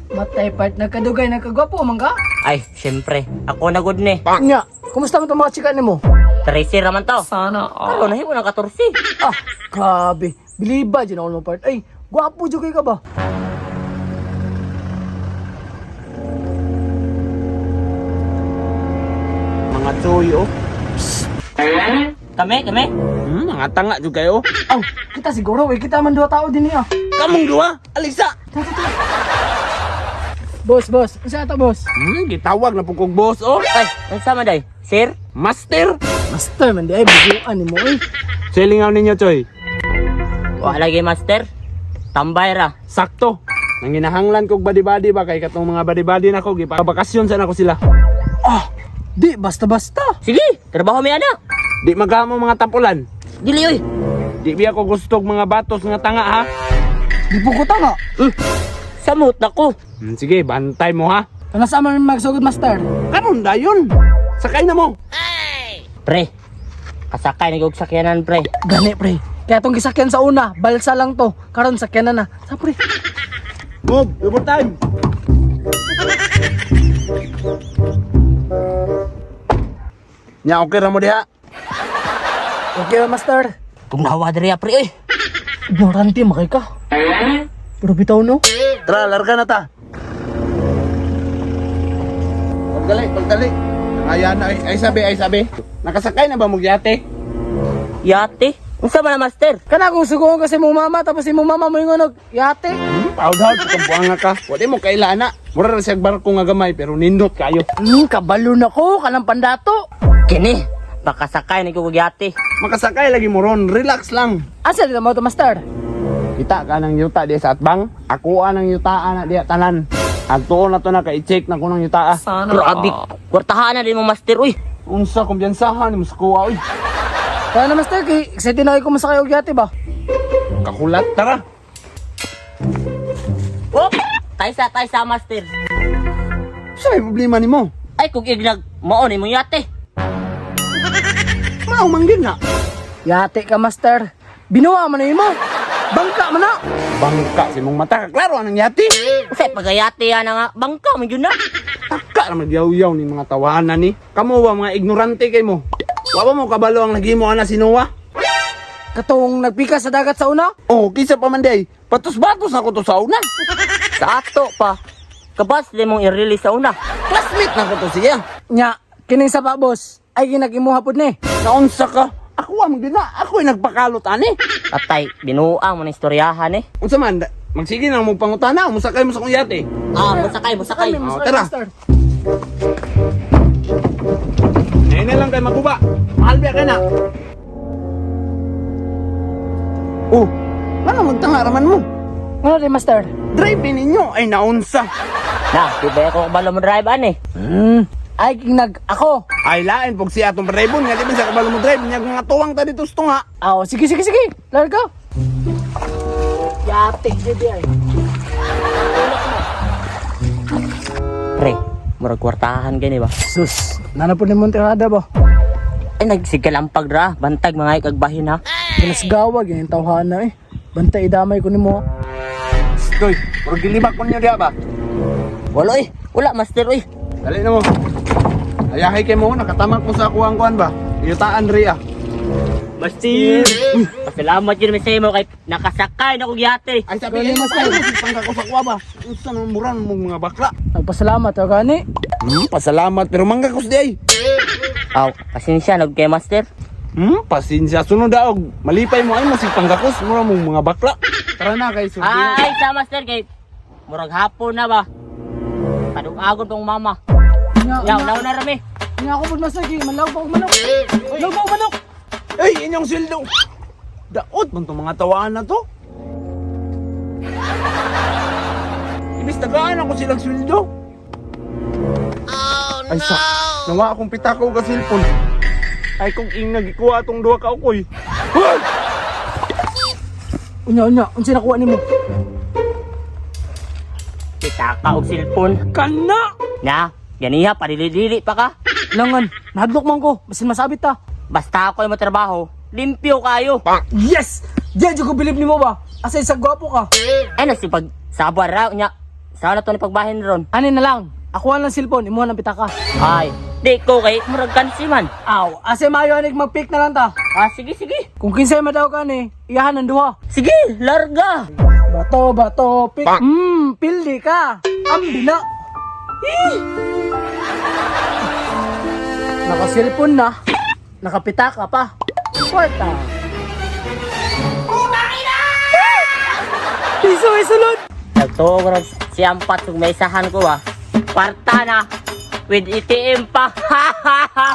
Matay part, nagkadugay, nagkagwapo man ka? Ay, siyempre. Ako na good ni. Nya, kumusta man itong mga chika nimo? 13 raman to. Sana. Karon nahimo ng 14. Ah, grabe. Biliba dyan ako mo part. Ay, gwapo dyan kayo ka ba? Mga tsoy, oh. Kami, kami. Mga tanga jud kayo. Aw, kita siguro, eh, kita man duha tao din niya. Kamong duha, alisa. Boss, boss, unsa ato, boss? Gitawag na pud kog boss, oh. Ay, unsa man day? Sir? Master. Master man di ay buguan nimo oy. Selingaw ninyo, Choy. Wa lagi master. Tambay ra. Sakto. Nanginahanglan kog badi-badi ba kay katong mga badi-badi nako gipabakasyon sa nako sila. Ah, di basta-basta. Sige, trabaho mi ana. Di magkamo mga tapulan. Dili oy. Di biya ko gustog mga batos nga tanga ha. Di po ko tanga. Samot na ko. Sige, bantay mo ha. Ano sa man magsugod, master? Karon dayon. Sakay na mo. Pre. Kasakay ni og sakyanan pre. Gani pre. Kaya tong gisakyan sa una, balsa lang to. Karon sakyanan na. Sa pre. Move, double time. Nya okay ra mo diha. Okay ba, master? Kung nawa diri ah, pre oy. Ignorante makay ka. Pero bitaw no. Tara, larga na ta. Pagdali, pagdali. Ayan na, ay, ay sabi, ay sabi. Nakasakay na ba mo yate? Yate. Unsa man na master? Kana kung suguon kasi mong mama tapos imong mama mo ingonog, yate. Pawdhaw, kambuanga ka. Wala mo kailana. Mura ra siyag barko nga gamay, pero nindot kayo. Kabalo na ko kanang pandato. Kini, makasakay ni og yate. Makasakay lagi mo ron, relax lang. Asa dito mo to, master? Kita ka ng yuta di sa atbang. Ako ang yuta na diya tanan. Adto na to na kay i-check na ko ng yuta. Grabe, kwartahan na din mo master oy. Unsa kumpiyansahan ni mo sa kuha oy. Kaya na master kay excited na kayo kumasakay og yate ba? Kakulat tara. Oh, taysa taysa master. Sa may problema nimo? Ay kung ignag mao ni mong yate. Mao man gyud na. Yate ka, master. Binuwa man na imo. Bangka man na. Bangka sa imong mata, klaro anang yati. Usay pagayate ana nga bangka man gyud na. Taka ra magyaw-yaw ni mga tawanan ni. Kamo ba mga ignorante kay mo? Wa ba mo kabalo ang naghimo ana si Noah? Katong nagpika sa dagat sa una. Oh, kisa pa man day. Patos-batos na ko to sa una. Sa ato pa. Kabas di mong i-release sa una. Classmate na ko to siya. Nya, kining sa pa, boss. Ay ginagimuha pud ni. Naunsa ka? Ako ang gina. Ako'y nagpakalot ani. Atay, binuang mo na istoryahan eh. Unsa man? Magsige na mo pangutana, musakay mo sa kong yate. Ah, musakay, musakay. Kami, Oh, masakay, tara. master. Ngayon na lang kay maguba. Mahal biya ka na. Oh, ano magtanga raman mo? Ano di, master? Drive ninyo ay naunsa. Na, di ba ako kabalo mo drive ani? Ay ginag ako. Ay lain pug siya atong drivon nga di ba siya kabalo mo drive nya mga tuwang ta dito sa tunga. Aw, sige sige sige. Larga. Yate, di ay. Pre, murag kwartahan gani ba? Sus, nana po ni Monterada ba? Ay nagsigalampag ra, bantag mga ikagbahin ha. Ginasgawa, ganyan tawhana eh. Bantay idamay ko nimo. Stoy, murag gilibak ko ninyo diha ba? Wala eh, wala master oy. Dali na mo. Ayahay kay mo nakatamak mo sa akuang kuan ba? Yutaan riya. Master! Pasalamat yun sa imo kay nakasakay na kog yate. Ay sabi ay mas tayo pangka ko sa kuha ba? Unsa naman mura mong mga bakla? Nagpasalamat ako gani. Pasalamat pero mangga ko di ay. Aw, pasensya nag kay master. Pasensya sunod daog. Malipay mo ay masig panggakos mura mong mga bakla. Tara na kay sulti. Ay, sa master kay murag hapon na ba? Padugagon tong mama. Nya, Yaw, naw na rami. nya ako pud master kay malaw pa og manok. Malaw pa og manok. Ay, inyong sweldo. Daot man tong mga tawaan na to. Ibis tagaan ako silang sweldo. Oh, no. Ay sa, nawa akong pitaka og cellphone. Ay kung ingna gikuha atong duha ka ukoy. Hoy! Unya unya, unsa nakuha nimo? Pitaka og cellphone. Kana! Na, ganiha padili-dili pa ka. Langan, nahadlok man ko, basin masabit ta. Basta ako ay matrabaho, limpyo kayo. Yes! Diyan ko bilib nimo ba? Asa sa gwapo ka. Ay nasipag sabar ra nya. Sana to ni pagbahin ron. Ani na lang. Ako lang cellphone, imuha ng pitaka. Ay, di ko kay murag kansi man. Aw, ase maayo anig mag-pick na lang ta. Ah, sige sige. Kung kinsay madaw ka ni, iyahan ang duha. Sige, larga. Bato, bato, pick. Pildi ka. Ambi na. Ih! Naka-cellphone na. Nakapitaka pa. Kwarta. Piso, isulod. Nagtuo ko si Ampat kung may isahan ko ah. Kwarta na. With ATM pa. Ha ha ha.